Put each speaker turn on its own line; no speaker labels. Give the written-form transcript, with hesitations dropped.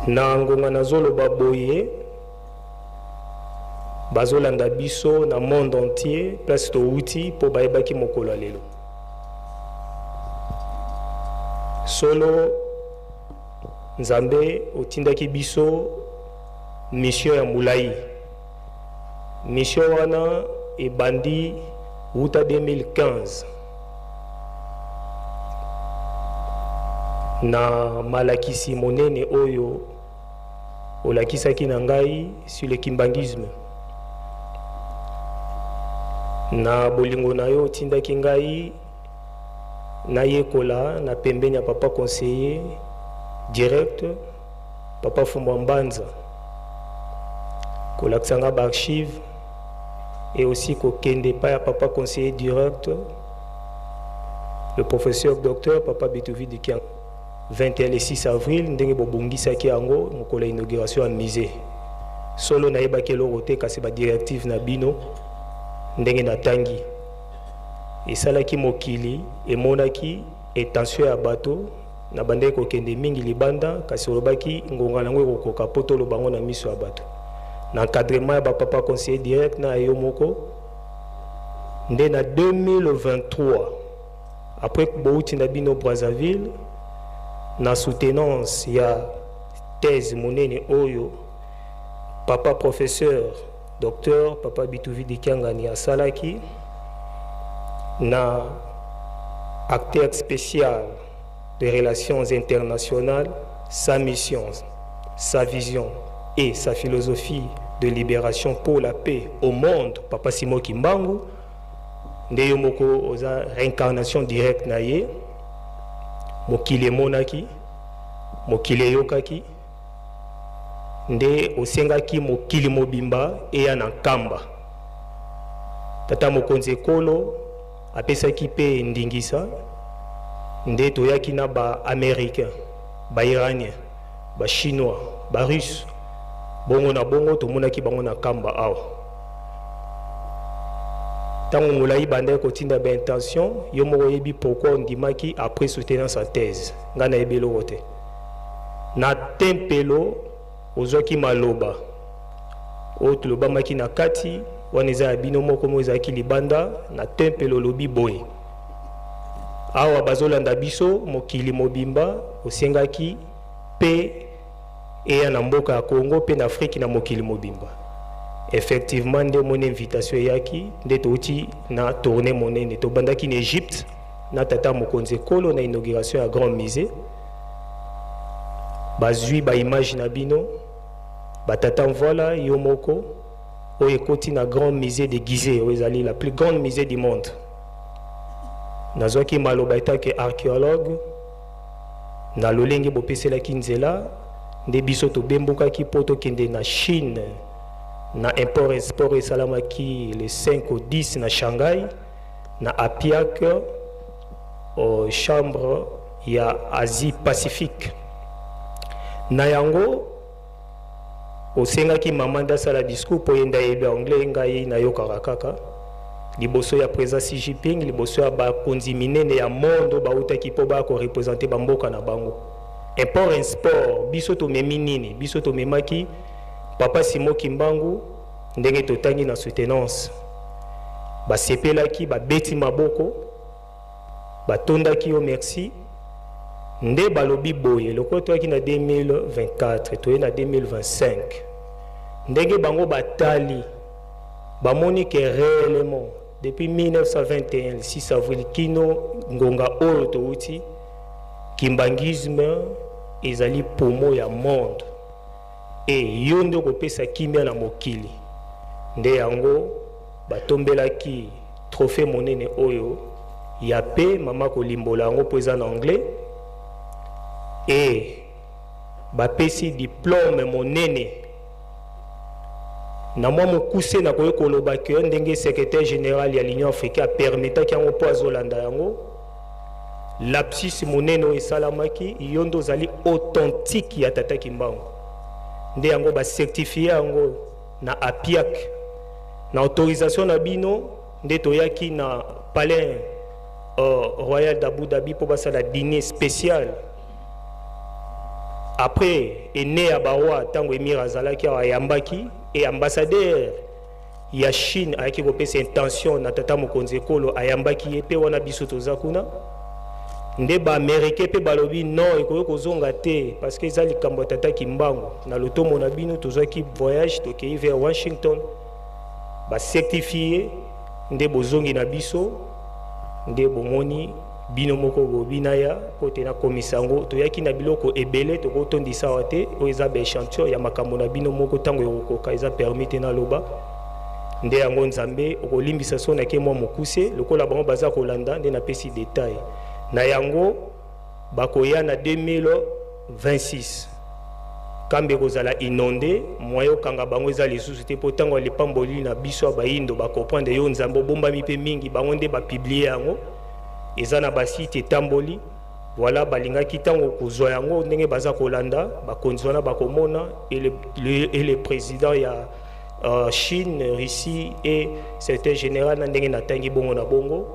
Na ngonga nazoloba boye, bazolanda biso na monde entier place towuti mpo bayebaki mokolo ya lelo. Solo Nzambe otindaki biso mission ya mulayi. Mission wana ebandi wuta 2015 na malakisi monene oyo olakisaki na ngai sur le kimbanguisme. Na bolingo na yo otindaki ngai nayekola na pembeni ya papa conseiller direct papa Fumbwa Mbanza, kolakisa nga ba archives et aussi kokende epai ya papa conseiller direct le professeur docteur papa Bituvi Dikiang 21 le 6 avril ndenge bobongisaki yango mokolo ya inauguration ya musée. Solo nayebaki eloko te, kasi ba directives na bino ndenge natangi esalaki mokili emonaki etension ya bato. Nabandaki kokende mingi libanda, kasi olobaki ngonga na yango ekokoka mpo toloba yango na miso ya bato. Na encadrement ya ba papa conseiller direct na ya yo moko nde na 2023 après bowuti na bino Brazzaville na soutenance ya thèse monene oyo papa professeur docteur papa Bituvi Dikiangani asalaki na acteur spécial de relations internationales, sa mission, sa vision et sa philosophie de libération pour la paix au monde, papa Simon Kimbangu, nde yo moko oza réincarnation directe na ye. Mokili emonaki, mokili eyokaki, nde osengaki mokili mobimba eya na Nkamba. Tata mokonzi ekolo apesaki pe ndingisa, nde toyaki na ba Americains, ba Iraniens, ba Chinois, ba Russes, bongo na bongo, tomonaki bango na Nkamba awa. Tango molayi bandaki kotinda ba intention, yo moko oyebi pourquoi ondimaki après soutenance ya thèse. Ngai nayebi eloko te. Na tempelo ozwaki maloba oyo tolobamaki na kati wana, eza ya bino moko mo ezalaki libanda na tempelo. Olobi boye awa bazolanda biso mokili mobimba, osengaki pe eya na mboka ya Congo pe na Afrique na mokili mobimba. Effectivement nde omoni invitation eyaki, nde touti na tournée monene, tobandaki na Egypte na tata mokonzi ekolo na inauguration ya Grand Musée. Bazwi ba image na bino ba tata mvuala yo moko oyo ekoti na Grand Musée de Gizeh oyo ezali la plus grande musée du monde. Nazwaki maloba etant que archeologue na lolenge bopeselaki nzela nde biso tobembukaki mpo tokende na Chine na import export esalamaki le 5 au 10 na Shanghai na APIAC, chambre ya Asie Pacifique. Na yango osengaki mama nde asala discours mpo ye nde ayebi anglais, ngai nayokaka kaka liboso ya president Xi Jinping, liboso ya bakonzi minene ya monde oyo bautaki mpo baya ko representer ba mboka na bango. Import and sport, biso tomemi nini? Biso tomemaki papa Simon Kimbangu ndenge totangi na soutenance. Basepelaki, babeti maboko, batondaki yo merci. Nde balobi boye, lokola toyaki na 2024, toye na 2025, ndenge bango batali, bamoni que reellement depuis 1921 le 6 avril kino ngonga oyo towuti, kimbanguisme ezali poumon ya monde et yo nde okopesa kimia na mokili. Nde yango batombelaki trophee monene oyo ya paix, mama akolimbola yango mpo eza na anglais, et bapesi diplome monene. Na mwa mokuse nakoki koloba que ndenge secretaire general ya l'Union africaine a permettaki yango mpo azolanda yango, lapsus monene oyo esalamaki, yo nde ozali authentique ya Tata Kimbangu, nde yango ba certifier yango na APIAC na autorisation na bino, nde toyaki na palais royal d'Abu Dhabi mpo basala dîner spécial. Après ene ya bawa, ntango émir azalaki awa, ayambaki e ambassadeur ya Chine, ayaki kopesa intention na tata mokonzi ekolo, ayambaki ye mpe wana. Biso toza kuna nde Baaméricain mpe balobi non, ekoki kozonga te parce que eza likambo ya tata Kimbangu. Na lotomo na bino, tozwaki voyage, tokei vers Washington, bacertifie nde bozongi na biso. Nde bomoni bino moko bobina ya po te nakomisa yango. Toyaki na biloko ebele, tokotondisa awa te. Oyo eza baéchantillon ya makambo na bino moko. Ntango ekokoka, eza permis te naloba nde yango. Nzambe okolimbisa so nake mwa mokuse. Lokola bango baza kolanda, nde napesi detail na yango. Bakoya na 2026, kambe ekozala inondé, moyen okanga bango eza lisusu te, mpo ntango ya lipamboli na biso ya bayindo bacomprendre yo. Nzambe obombami mpe mingi, bango nde bapublier yango, eza na basite etamboli. Voilà, balingaki ntango kozwa yango ndenge baza kolanda bakonzi wana, bakomona et le président ya Chine, Russie et secrétaire général na ndenge natangi bongo na bongo.